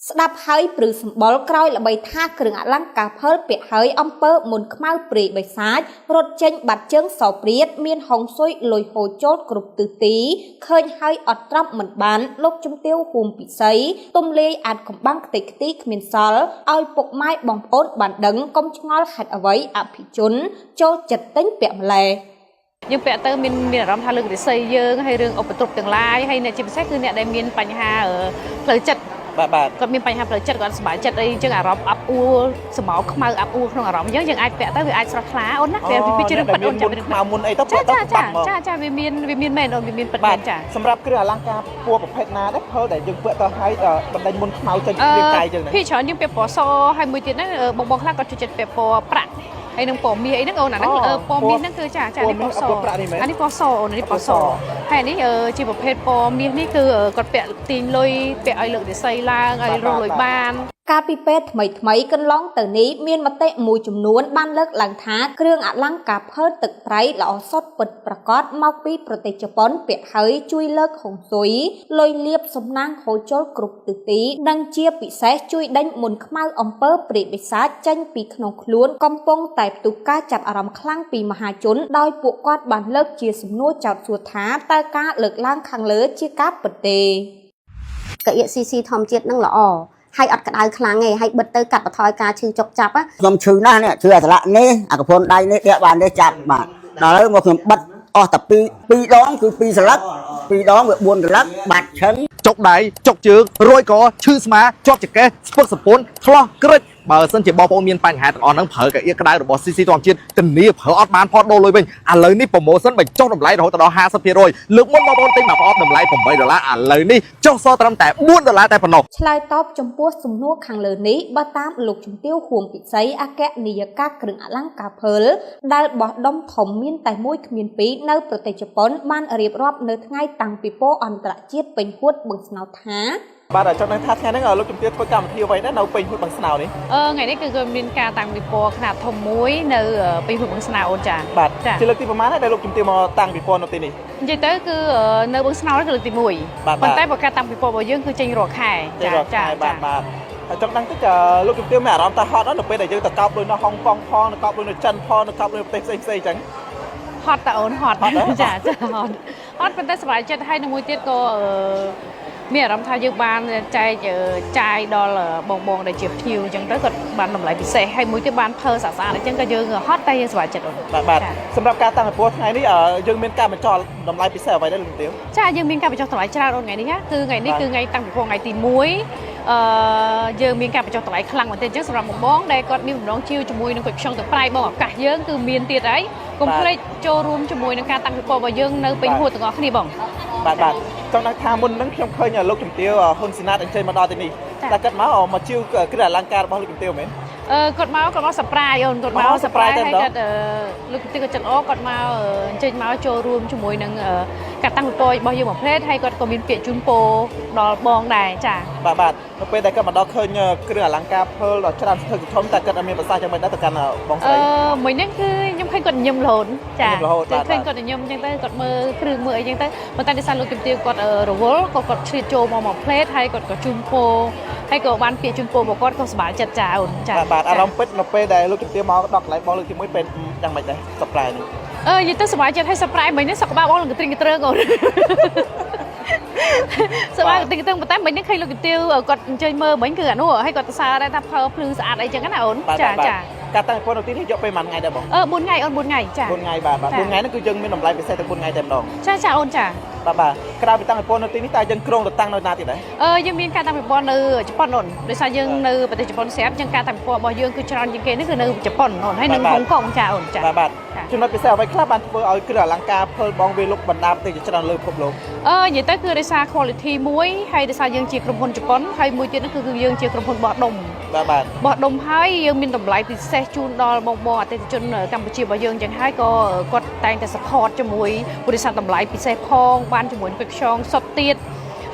ស្ដាប់ហើយព្រឺសម្បុរក្រោយល្បីថាគ្រឿងអលង្ការភើលពាក់ហើយអំពើមុនខ្មៅព្រាយបិសាចរត់ចេញបាត់ជើងសព្រាតមានហុងស៊ុយលុយហូរចូលគ្រប់ទិសទីឃើញហើយអត់ត្រប់មិនបានលោកជំទាវហួមពិសីទំលាយអាចកំបាំងខ្ទេចខ្ទីគ្មានសល់ឲ្យពុកម៉ែបងប្អូនបានដឹងកុំឆ្ងល់ហេតុអ្វីអភិជនចូលចិត្តទិញពាក់ម្លេះ យើងពាក់ទៅមានអារម្មណ៍ថាលើករិស័យយើងហើយរឿងឧបទ្រពទាំងឡាយហើយអ្នកជាពិសេសគឺអ្នកដែលមានបញ្ហាផ្លូវចិត្ត បាទបាទ គាត់មានបញ្ហាផ្លូវចិត្តគាត់សប្បាយចិត្តអីអញ្ចឹងអារម្មណ៍អាប់អួរសមោខ្មៅអាប់អួរក្នុងអារម្មណ៍អញ្ចឹងយើងអាចពាក់ទៅវាអាចស្រស់ថ្លាអូនណាវាជារឿងពិតអូន ចាំខ្មៅមុនអីទៅ ចាចាចាចាចាវាមានមែនអូនវាមានពិតមែនចា សម្រាប់គ្រឿងអលង្ការពណ៌ប្រភេទណាដែរផលដែលយើងពាក់ទៅឲ្យបណ្ដេញមុនខ្មៅចេញពីរាងកាយយើងហ្នឹង ភាគច្រើនយើងពាក់ពណ៌សហើយមួយទៀតហ្នឹងបងបងខ្លះគាត់ចូលចិត្តពាក់ពណ៌ប្រាក់ហើយនឹងពណ៌មាសអីហ្នឹងអូនអាហ្នឹងពណ៌មាសហ្នឹងគឺចាចានេះពណ៌សអានេះពណ៌សអូននេះពណ៌សហើយនេះជាប្រភេទពណ៌មាសនេះគឺគាត់ពាក់ទាញលុយពាក់ឲ្យលើករិស័យឡើងឲ្យរកលុយបាន កាលពីពេលថ្មីថ្មីកន្លងទៅនេះមានមតិមួយចំនួនបានលើកឡើងថាគ្រឿងអលង្ការផលទឹកប្រៃល្អសុទ្ធពិតប្រាកដមកពីប្រទេសជប៉ុនពាក់ហើយជួយលើកហុងស៊ុយលុយលាបសំណាងហូរចូលគ្រប់ទិសទីនិងជាពិសេសជួយដេញមុនខ្មៅអំពើព្រាយបិសាចចេញពីក្នុងខ្លួនកំពុងតែផ្ទុះការចាប់អារម្មណ៍ខ្លាំងពីមហាជនដោយពួកគាត់បានលើកជាសំណួរចោទសួរថាតើការលើកឡើងខាងលើជាការពិតទេ កៀក CC ធម្មជាតិនឹងល្អហើយអត់ក្តៅខ្លាំងទេហើយបិទទៅកាត់បន្ថយការឈឺចុកចាប់ ខ្ញុំឈឺណាស់នេះឈឺអាសន្លាក់នេះអាកពនដៃនេះដៀកបាននេះចាប់បាទដល់ហើយមកខ្ញុំបិទអស់តែ2 2ដងគឺ2សន្លឹក2ដងវា4សន្លឹកបាត់ឈឹង ចុកដៃចុកជើងរួយកឈឺស្មាជាប់ចង្កេះស្ពឹកសពុនឆ្លោះក្រិចបើសិនជាបងប្អូនមានបញ្ហាទាំងអស់ហ្នឹងប្រើកៅអៀក្តៅរបស់ CC ធម្មជាតិធានាប្រើអត់បានផតដូរលុយវិញឥឡូវនេះ promotion បញ្ចុះតម្លៃរហូតដល់50%លើកមុនបងប្អូនទិញមួយប្រអប់តម្លៃ8ដុល្លារឥឡូវនេះចុះសល់ត្រឹមតែ4ដុល្លារតែប៉ុណ្ណោះ ឆ្លើយតបចំពោះសំណួរខាងលើនេះបើតាមលោកជំទាវហួមពិសីអគ្គនាយិកាគ្រឿងអលង្ការភើលដែលបោះដុំធំមានតែមួយគ្មានពីរនៅប្រទេសជប៉ុនបានរៀបរាប់នៅថ្ងៃតាំងពិព័រណ៍អន្តរជាតិពេញហួតបឹងស្នោថា បាទចង់ដឹងថាថ្ងៃហ្នឹងលោកជំទាវធ្វើកម្មវិធីអ្វីដែរនៅពេញហួតបឹងស្នោនេះ ថ្ងៃនេះគឺមានការតាំងពិព័រណ៍ខ្នាតធំមួយនៅពេញហួតបឹងស្នោអូនចា បាទជាលើកទីប្រហែលដែរដែលលោកជំទាវមកតាំងពិព័រណ៍នៅទីនេះ និយាយទៅគឺនៅបឹងស្នោគឺលើកទី1ប៉ុន្តែបើការតាំងពិព័រណ៍របស់យើងគឺចេញរាល់ខែ ចាចាបាទបាទហើយចង់ដឹងតិចលោកជំទាវមានអារម្មណ៍ថាហត់នៅពេលដែលយើងទៅកោបលុយនៅហុងកុងផងទៅកោបលុយនៅចិនផងទៅកោបលុយនៅប្រទេសផ្សេងៗអញ្ចឹង ហត់តាអូនហត់ចាចាហត់ហត់ប៉ុន្តែសប្បាយចិត្តហើយនឹងមួយទៀតក៏មានអារម្មណ៍ថាយើងបានចែកចាយដល់បងបងដែលជាភ្ញៀវអញ្ចឹងទៅគាត់បានតម្លៃពិសេសហើយមួយទៀតបានភើស្អាតស្អាតអញ្ចឹងក៏យើងហត់តែយើងសប្បាយចិត្តអូន បាទបាទសម្រាប់ការតាំងពិព័រណ៍ថ្ងៃនេះយើងមានការបញ្ចុះតម្លៃពិសេសអ្វីដែរលោកទាវ ចាយើងមានការបញ្ចុះតម្លៃច្រើនអូនថ្ងៃនេះណាគឺថ្ងៃនេះគឺថ្ងៃតាំងពិព័រណ៍ថ្ងៃទី1យើងមានការបញ្ចុះតម្លៃខ្លាំងមែនទែនអញ្ចឹងសម្រាប់បងបងដែលគាត់មានបំណងជាវជាមួយនឹងគុជខ្យងទឹកប្រៃបងឱកាសយើងគឺមានទៀតហើយកុំភ្លេចចូលរួមជាមួយនឹងការតាំងពិព័រណ៍របស់យើងនៅពេញហួតទាំងអស់គ្នាបង បាទបាទចង់ដឹងថាមុនហ្នឹងខ្ញុំឃើញលោកជំទាវហ៊ុនស៊ីណាតអញ្ជើញមកដល់ទីនេះតែគាត់មកជាវគ្រឿងអលង្ការរបស់លោកជំទាវមែន គាត់មកគាត់មក surprise អូនគាត់មក surprise ហើយគាត់លោកជំទាវគាត់ចិត្តល្អគាត់មកអញ្ជើញមកចូលរួមជាមួយនឹងការតាំងពិព័រណ៍របស់យើងមួយផ្លេតហើយគាត់ក៏មានពាក្យជូនពរដល់បងដែរចា បាទបាទនៅពេលដែលគាត់មកដល់ឃើញគ្រឿងអលង្ការភើលដ៏ច្រើនសន្ធឹកសន្ធាប់តែគាត់អត់មានប្រសាសន៍យ៉ាងម៉េចដែរទៅកាន់បងស្រី មិញហ្នឹងគឺខ្ញុំឃើញគាត់ញញឹមរហូតចាឃើញគាត់ញញឹមអញ្ចឹងទៅគាត់មើលគ្រឿងមើលអីអញ្ចឹងទៅប៉ុន្តែដោយសារលោកជំទាវគាត់រវល់ក៏គាត់ឆ្លៀតចូលមកមួយផ្លេតហើយគាត់ក៏ជូនពរហើយក៏បានពាក្យជូនពររបស់គាត់ក៏សប្បាយចិត្តចាអូនចា បាទអារម្មណ៍ពិតនៅពេលដែលលោកជំទាវមកដល់កន្លែងបងលើកទី1ពេលយ៉ាងម៉េចដែរ surprise នេះ និយាយទៅសប្បាយចិត្តហើយ surprise មិញនេះសុខក្បាលបងលងទ្រីងទ្រើងអូនសប្បាយទ្រីងទ្រើងប៉ុន្តែមិញនេះឃើញលោកជំទាវគាត់អញ្ជើញមើលមិញគឺអានោះហើយគាត់សរសើរដែរថាផលភ្លឺស្អាតអីចឹងណាអូនចាចា ការតាំងពិព័រណ៍នៅទីនេះយកពេលប៉ុន្មានថ្ងៃដែរបង 4ថ្ងៃអូន4ថ្ងៃចា 4ថ្ងៃបាទបាទ4ថ្ងៃហ្នឹងគឺយើងមានតម្លៃពិសេសទាំង4ថ្ងៃតែម្ដង ចាចាអូនចា បាទបាទក្រៅពីតាំងពិព័រណ៍នៅទីនេះតើយើងក្រុងទៅតាំងនៅណាទៀតដែរ យើងមានការតាំងពិព័រណ៍នៅជប៉ុនអូនដោយសារយើងនៅប្រទេសជប៉ុនស្រាប់ចឹងការតាំងពិព័រណ៍របស់យើងគឺច្រើនជាងគេនេះគឺនៅជប៉ុនអូនហើយនៅហុងកុងចាអូនចា បាទបាទចំណុចពិសេសអ្វីខ្លះបានធ្វើឲ្យគ្រឿងអលង្ការភើលបងវាលុកបណ្ដាប្រទេសជាច្រើនលើពិភពលោក និយាយទៅគឺដោយសារ quality មួយហើយដោយសារយើងជាក្រុមហ៊ុនជប៉ុនហើយមួយទៀតនោះគឺយើងជាក្រុមហ៊ុនបោះដុំ បាទបាទ បោះដុំហើយយើងមានតម្លៃពិសេសជូនដល់បងបងអតិថិជនកម្ពុជារបស់យើងចឹងហើយក៏គាត់តែងតែ support ជាមួយបរិស័ទតម្លៃពិសេសផងបានជាមួយគុជខ្យងសុទ្ធទៀត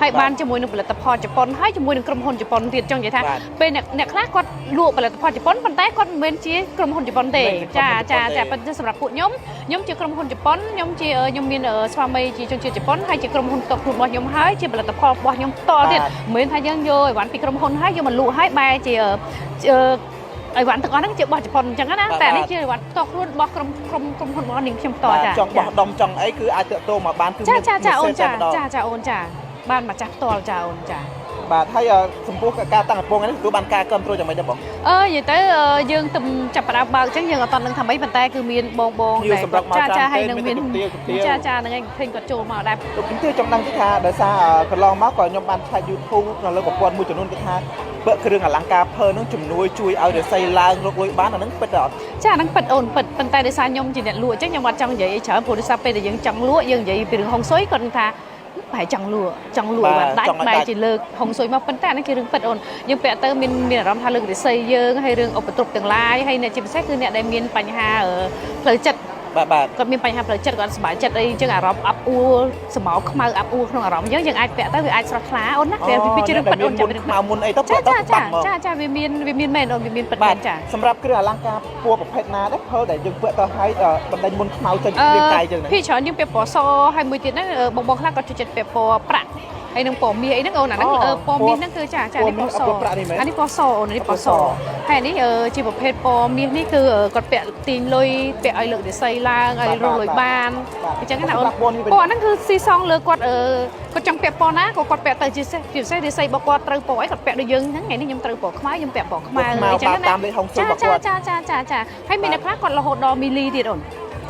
ហើយបានជាមួយនឹងផលិតផលជប៉ុនហើយជាមួយនឹងក្រុមហ៊ុនជប៉ុនទៀតចង់និយាយថាពេលអ្នកអ្នកខ្លះគាត់លក់ផលិតផលជប៉ុនប៉ុន្តែគាត់មិនមែនជាក្រុមហ៊ុនជប៉ុនទេចាចាចាប៉ុន្តែសម្រាប់ពួកខ្ញុំខ្ញុំជាក្រុមហ៊ុនជប៉ុនខ្ញុំជាខ្ញុំមានស្វាមីជាជនជាតិជប៉ុនហើយជាក្រុមហ៊ុនផ្ទាល់ខ្លួនរបស់ខ្ញុំហើយជាផលិតផលរបស់ខ្ញុំផ្ទាល់ទៀតមិនមែនថាយើងយកអីវ៉ាន់ពីក្រុមហ៊ុនហើយយកមកលក់ហើយបែរជាអីវ៉ាន់ទាំងអស់ហ្នឹងជារបស់ជប៉ុនអញ្ចឹងណាតែនេះជាអីវ៉ាន់ផ្ទាល់ខ្លួនរបស់ក្រុមក្រុមក្រុមហ៊ុនរបស់នាងខ្ញុំផ្ទាល់ចា ចង់បោះដុំចង់អីគឺអាចតាក់ទងមកបានគឺ ចាចាចាអូនចា តែម្ដង ចាចាអូនចាបានម្ចាស់ផ្ទាល់ចាអូនចា បាទហើយចំពោះការតាំងកំពង់នេះទទួលបានការគ្រប់គ្រងយ៉ាងម៉េចដែរបង អឺនិយាយទៅយើងទំចាប់ផ្ដើមបើកអញ្ចឹងយើងអត់តនឹងថាម៉េចប៉ុន្តែគឺមានបងបង ភ្ញៀវសម្រុកមក ចា ច្រើន ចាហើយនឹង មាន មាន តែជំទាវ ចាចាហ្នឹងឯងឃើញគាត់ចូលមកដែរ លោកជំទាវចង់ដឹងទេថាដោយសារកន្លងមកក៏ខ្ញុំបានឆែក YouTube នៅលើប្រព័ន្ធមួយចំនួនគេថាពាក់គ្រឿងអលង្ការភើនឹងជំនួយជួយឲ្យរស័យឡើងរកលុយបានអាហ្នឹងពិតអត់ ចាហ្នឹងពិតអូនពិតប៉ុន្តែដោយសារខ្ញុំជាអ្នកលក់អញ្ចឹងខ្ញុំអត់ចង់និយាយអីច្រើនព្រោះដោយសារពេលដែលយើងចង់លក់យើងនិយាយពីរឿងហុងស៊ុយគាត់នឹងថាប្រហែលចង់លក់ចង់លក់ បាទ បានដាច់ ចង់ឲ្យដាច់ បែរជាលើកហុងស៊ុយមកប៉ុន្តែអាហ្នឹងជារឿងពិតអូនយើងពាក់ទៅមានមានអារម្មណ៍ថាលើករិស័យយើងហើយរឿងឧបទ្រពទាំងឡាយហើយអ្នកជាពិសេសគឺអ្នកដែលមានបញ្ហាផ្លូវចិត្ត បាទបាទ គាត់មានបញ្ហាផ្លូវចិត្តគាត់សប្បាយចិត្តអីអញ្ចឹងអារម្មណ៍អាប់អួរសមោខ្មៅអាប់អួរក្នុងអារម្មណ៍អញ្ចឹងយើងអាចពាក់ទៅវាអាចស្រស់ថ្លាអូនណាវាវាជារឿងពិតអូន មុ ចាំរឿង នខ្មៅមុនអីទៅ ចា ពាក់ទៅ ចាចា បាត់មក ចាចាវាមានវាមានមែនអូនវាមានពិត បាទ មែនចា សម្រាប់គ្រឿងអលង្ការពណ៌ប្រភេទណាដែរភើដែលយើងពាក់ទៅឲ្យបណ្ដេញមុនខ្មៅចេញពីរាងកាយយើងហ្នឹង ភាគច្រើនយើងពាក់ពណ៌សហើយមួយទៀតហ្នឹងបងបងខ្លះគាត់ចូលចិត្តពាក់ពណ៌ប្រាក់ហើយនឹងពណ៌មាសអីហ្នឹងអូនអាហ្នឹងពណ៌មាសហ្នឹងគឺចាចានេះពណ៌សអានេះពណ៌សអូននេះពណ៌សហើយនេះជាប្រភេទពណ៌មាសនេះគឺគាត់ពាក់ទាញលុយពាក់ឲ្យលើករិស័យឡើងឲ្យរកលុយបានអញ្ចឹងណាអូនពណ៌ហ្នឹងគឺស៊ីសងលើគាត់គាត់ចង់ពាក់ពណ៌ណាក៏គាត់ពាក់ទៅជាពិសេសរិស័យរបស់គាត់ត្រូវពណ៌អីគាត់ពាក់ដូចយើងហ្នឹងថ្ងៃនេះខ្ញុំត្រូវពណ៌ខ្មៅខ្ញុំពាក់ពណ៌ខ្មៅអញ្ចឹងណា តាមលេខហុងស៊ុយ ចាចា របស់គាត់ ចាចាចាចាហើយមានអ្នកខ្លះគាត់រហូតដល់មីលីទៀតអូន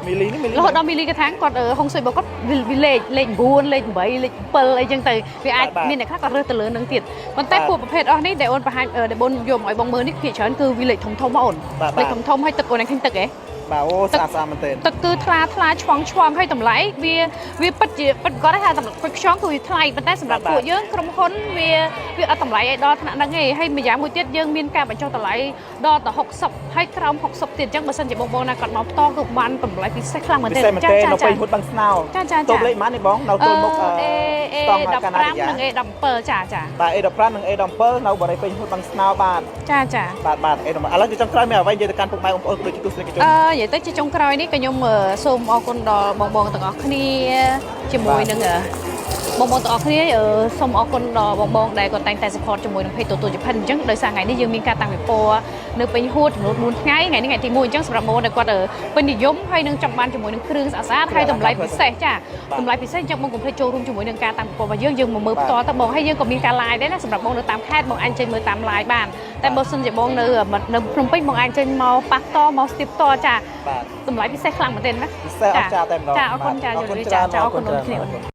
មីលីនេះមីលី រហូតដល់មីលីកថាគាត់ហុងស៊ុយរបស់គាត់វាលេខលេខ9លេខ8លេខ7អីចឹងទៅវាអាចមានអ្នកខ្លះគាត់រើសទៅលើនឹងទៀតប៉ុន្តែពួកប្រភេទអស់នេះដែលអូនបង្ហាញដែលអូនយកមកឲ្យបងមើលនេះភាគច្រើនគឺវាលេខធំធំអូនលេខធំធំហើយទឹកអូនឯងឃើញទឹកហ៎ បាទអូស្អាតស្អាតមែនទែន ទឹកគឺថ្លាថ្លាឆ្វង់ឆ្វង់ហើយតម្លៃវាវាពិតជាពិតគាត់ថាតម្លៃខ្យងគឺវាថ្លៃប៉ុន្តែសម្រាប់ពួកយើងក្រុមហ៊ុនវាវាអត់តម្លៃឲ្យដល់ថ្នាក់ហ្នឹងទេហើយម្យ៉ាងមួយទៀតយើងមានការបញ្ចុះតម្លៃដល់ទៅ60ហើយក្រោម60ទៀតអញ្ចឹងបើសិនជាបងបងណាគាត់មកផ្ទាល់គឺបានតម្លៃពិសេសខ្លាំងមែន ពិ ទែន សេសមែនទែននៅពេលហួតបឹងស្នោ ចាចា តូបលេខប៉ុន្មាននេះបងនៅទល់មុខ A A ស្តង់កាណាឌីយ៉ា 15និង A 17ចាចា បាទ A15 និង A17 នៅបរិយាពេញហួតបឹងស្នោបាទ ចាចា បាទបាទ A17 ឥឡូវជាចុងក្រោយមានអ្វីនិយាយទៅកាន់ពុកម៉ែបងប្អូនក៏ដូចជាទស្សនិកជន អឺនិយាយទៅជាចុងក្រោយនេះក៏ខ្ញុំសូមអរគុណដល់បងបងទាំងអស់គ្នាជាមួយនឹងបងបងទាំងអស់គ្នាសូមអរគុណដល់បងបងដែលគាត់តែងតែ support ជាមួយនឹង page ទូទូជផិនអញ្ចឹងដោយសារថ្ងៃនេះយើងមានការតាំងពិព័រណ៍នៅពេញហួតចំនួន4ថ្ងៃថ្ងៃនេះថ្ងៃទី1អញ្ចឹងសម្រាប់បងដែលគាត់ពេញនិយមហើយនឹងចង់បានជាមួយនឹងគ្រឿងស្អាតៗហើយតម្លៃពិសេសចាតម្លៃពិសេសអញ្ចឹងបងកុំភ្លេចចូលរួមជាមួយនឹងការតាំងពិព័រណ៍របស់យើងយើងមកមើលផ្ទាល់ទៅបងហើយយើងក៏មានការ live ដែរណាសម្រាប់បងនៅតាមខេត្តបងអាចចេញមើលតាម live បានតែបើសិនជាបងនៅនៅភ្នំពេញបងអាចចេញមកប៉ះផ្ទាល់មកស្ទាបផ្ទាល់ចា បាទ តម្លៃពិសេសខ្លាំងមែនទែនណា ពិសេសអស្ចារ្យតែម្ដង ចាអរគុណចា បាទ ជម្រាបចា អរគុណ ចាអរគុណ ច្រើន អូនគ្នាអូន